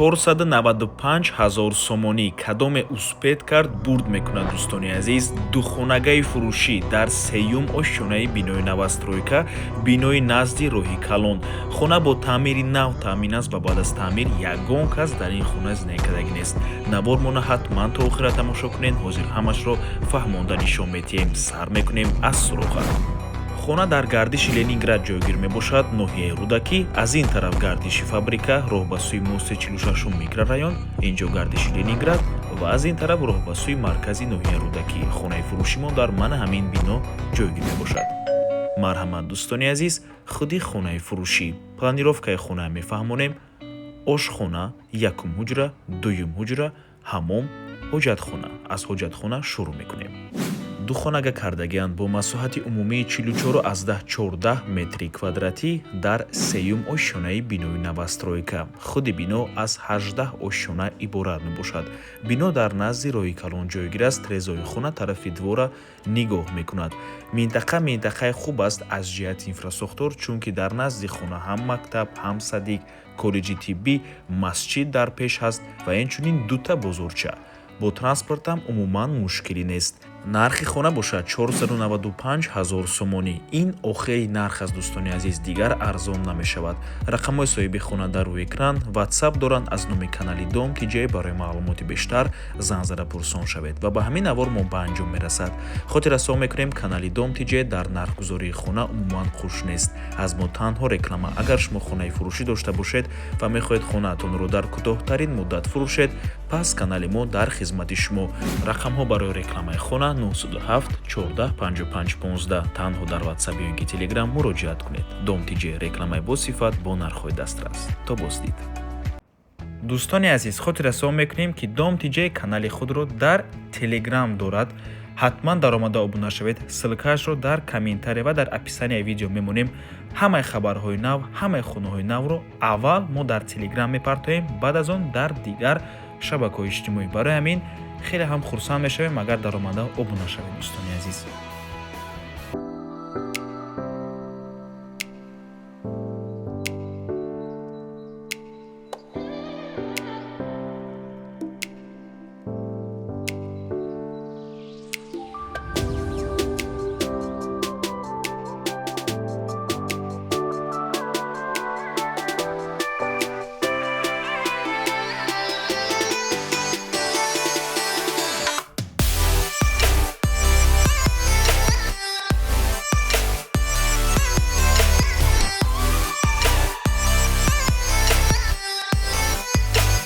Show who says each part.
Speaker 1: 495 ҳазор сомонӣ. Кадоме успеть кард, бурд мекунад. Дӯстони азиз, духонагаи фурӯшӣ дар сеюм ошёнаи бинои новостройка, бинои назди роҳи калон. Хона бо таъмири нав таъмин аст ва баъд аз таъмир ягон кас дар ин хона зиндагӣ кардагӣ нест. Навормона ҳатман то охира тамошо кунед. Ҳозир ҳамашро фаҳмонда нишон медиҳем. Сар мекунем аз суроға. Хона дар гардиши Ленинград ҷойгир мебошад, ноҳияи Рӯдакӣ. Аз ин тараф гардиши фабрика, роҳ ба сӯи мости 46-ум микрорайон, ин ҷо гардиши Ленинград ва аз ин тараф роҳ ба сӯи маркази ноҳияи Рӯдакӣ. Хонаи фурӯшимон дар мана ҳамин бино ҷойгир мебошад. Марҳамат, дӯстони азиз, худи хонаи фурӯшӣ. Планировкаи хона мефаҳмонем: ошхона, якум ҳуҷра, дуюм ҳуҷра, ҳамом, ҳоҷатхона. Аз ҳоҷатхона шурӯъ мекунем. Духонага кардагианд бо масоҳати умумии 44,14 метри квадратӣ дар сеюм ошёнаи бинои новостройка. Худи бино аз 18 ошёна иборат мебошад. Бино дар назди роҳи калон ҷойгир аст, трезои хона тарафи двора нигоҳ мекунад. Минтақа минтақаи хуб аст аз ҷиҳати инфрасохтор, чунки дар назди хона ҳам мактаб, ҳам садик, коллеҷи тиббӣ, масҷид дар пеш ҳаст ва инчунин дута бозорча. Бо транспортам умуман мушкилӣ нест. Нархи хона бошад 495 ҳазор сомонӣ. Ин охири нарх аст, дӯстони азиз, дигар арзон намешавад. Рақамҳои соҳиби хона дар рӯи экран, Ватсап доранд. Аз номи канали Дом Тиҷай барои маълумоти бештар занг зада пурсон шавед. Ва ба ҳамин навор мо ба анҷом мерасад. Хотиррасон мекунем, канали Дом Тиҷай дар нархгузории хона умуман хуш нест. Аз мо танҳо реклама. Агар шумо хонаи фурӯшӣ дошта бошед ва мехоҳед хонаатонро дар кӯтоҳтарин муддат фурӯшед, пас канали мо дар хизмати шумо. Рақамҳо барои рекламаи хона 907 14 55 15. Танҳо дар Ватсап ё ин ки Телеграм муроҷиат кунед. Дом Тиҷе: рекламаи босифат бо нархҳои дастрас. То боздид. Дӯстони азиз, хотиррасон мекунем, ки Дом Тиҷе канали худро дар Телеграм дорад. Ҳатман даромада обуна шавед. Ссылкаашро дар комментария ва дар описанияи видео мемонем. Ҳамаи хабарҳои нав, ҳамаи хонаҳои навро аввал мо дар Телеграм мепартоем, баъд аз он дар дигар шабакаҳои иҷтимоӣ. Барои ҳамин хеле ҳам хурсанд мешавем, агар даромада обуна шавед, дӯстони азиз.